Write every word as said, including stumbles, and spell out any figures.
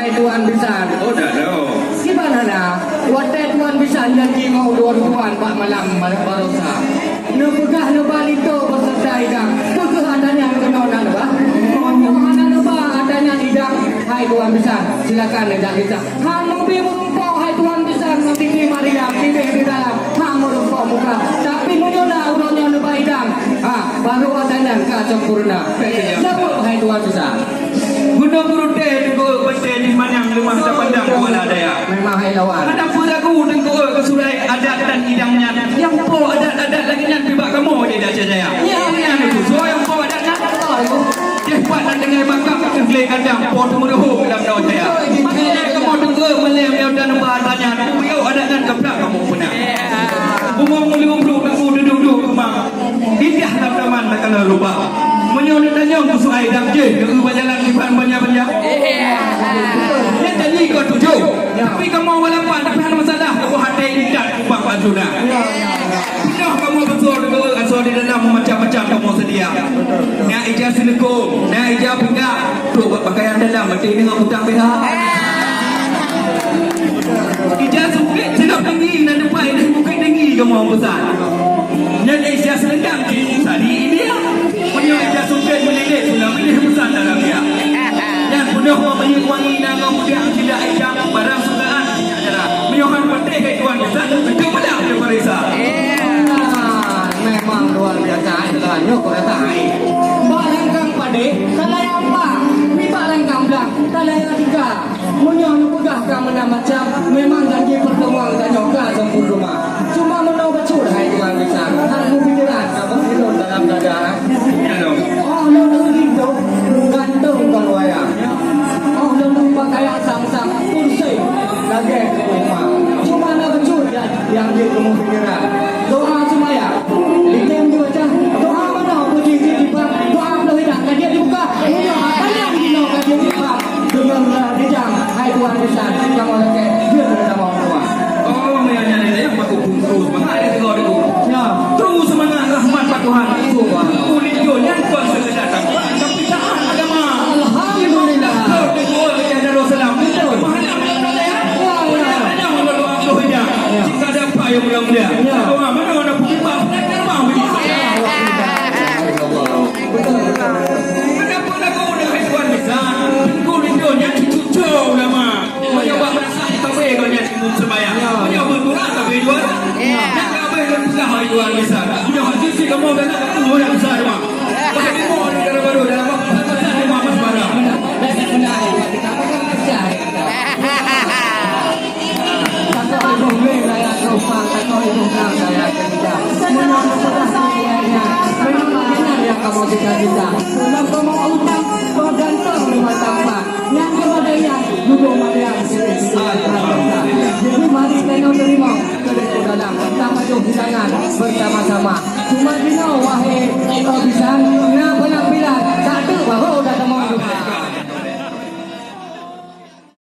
Tuan bisan. Oh, dah, dah. Kiban hana, watèe tuan bisan janji ngon ulôn tuan bak malam baroesa. Neupeugah neuba linto beuseureuta idang, peue kheueh ata nyan keunoe na neuba? Meunyoe hana neuba ata nyan idang, hai tuan bisan, silakan idang bisan. Han neubi meurumpok, hai tuan bisan, ngon Siti Mariam, leubeh di dalam, han meurumpok muka. Tapi meunyoe na uroe nyoe neuba idang, ha, baru ata nyan ka sempurna. Jaweueb, hai tuan bisan. Gunong Peureutée teungku batée di Manyang leumah tapandang kuala daya. Memang hai lawan. Hana peue ragu teungku keu surai adat dan idang nyan. Nyang po adat-adat lagée nyan pih bak kamoe di Aceh Jaya. Ya. Nyan teungku, soe nyang po adat nyan? Betul, teungku. Deh pat dan dengan makam keu glé kandang po teumeuruhu lam Aceh Jaya. Betul, betul. Makanya kamoe teungku malém nyoe dan ba nyan. Buyok adat nyan ka brat kamoe peuna. Bungong meuli umbru teungku duduek-duduek keumang. Indah lam taman takala rupa. Meunyoe neutanyong keu suai dang jeuet keu bak jalan diban banja-banja. Nyan janji keu tujoh. Tapi kamoe walapan tapi hana masalah keu até intat ubak Pak Zuna. Peunoh kamoe beusôi keu asoe di dalam macam-macam kamoe seudia. Na ija seuleuko, na ija pinggak, trok bak pakaian dalam meuti deungon utang B H. Ija sempit silop tinggi na tupai di bukit tinggi kamoe pesan. Nyan Asia Selendang di Sari India. Meunyoe Asia Sungkét meulilek pula milih pesan dalam dia. Nyan peunoh ngon minyeuk wangi na ngon mudah sida Asia barang sukaan minyak darah. Meunyoe han patéh kai tuan pesan, beutôi malam dia parisa. Memang luar biasa, eh, sekarang nyoe kok datang, eh. Bak langkang padé, talaya empat, nibak langkang blang, talaya tiga. Meunyoe neupeugah ka meunan macam, memang janji pertemuan tanyoe ka sempurna. Cuma meunoe bacut hai tuan bisan, hana pikiran ka beulon dalam dada. Oh lôn rindu ganteng kon wayang. Oh lôn pakaian sang-sang kursi lagèe keumah. Cuma na bacut nyang jeuet keu pikiran. Doa seumaya, lidang dibaca, doa meunoe puji jeuet dipat, doa ploh hidang ka jeuet dibuka. Meunyoe hana jinoe ka jeuet dipat. Deungon rijang, hai tuan bisan, kamoe lakèe jeuet keu kamoe tuan. Oh, meunyoe nyan nyang baku bungkus, mangat ada tiga ribu. Ya. Terus semangat rahmat bak Tuhan. Tuhan. Ulih nyoe nyan kon sekedar tampak, tapi taat agama. Alhamdulillah. Betul, betul, ya Darussalam. Betul. Pahala, pahala, ya. Ya, ya. Pahala, pahala, pahala, pahala. Ya. Jika ada apa yang mulia-mulia. Ya. Doa mana orang pergi, Pak? Pernah terima, pergi. Ya. Kenapa lagu dah tuan bisan? Teungku rindu nyan cucu ulama. Meunyoe bak meurasa tabé gobnyan imum seumayang. Meunyoe beukurang tabé dua. Nyang tabé lôn peugah hai tuan bisan. Meunyoe hana jeuet kamoe galak, kamoe nyang bisan rumah. Bak kamoe di Negara Baru dalam bak pesan rumah Mas Bara. Jadi mari kita terima kita pajuh tangan bersama-sama.